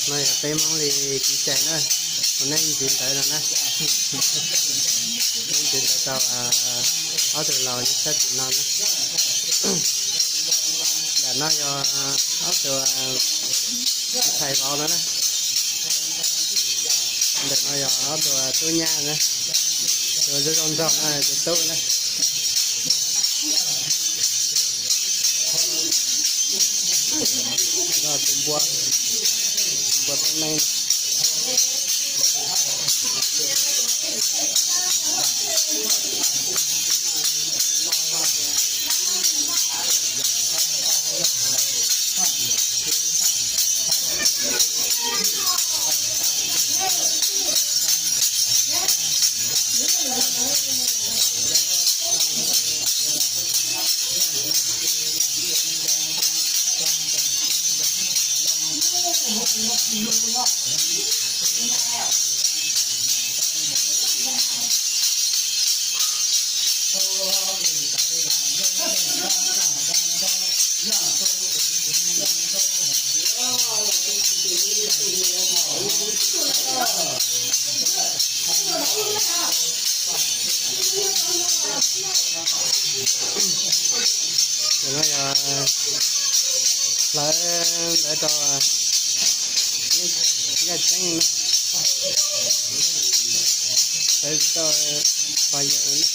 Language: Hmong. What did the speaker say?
No yog peb Hmoob li kev cai na, ua neej ntxiv ntawd no na. Neej ntxiv ntawd tau ob tug laus nyob sab tim no na. Ntawm no yog ob tug ntxhais vauv no na. Ntawm no yog ob tug tub nyab na, tus zoo zoo nraug no tus tub na. Tus npua, npua teeb meej. Ntawm no yog hlawv ntawd rau yaj ceeb na, hlawv rau pog yawm na.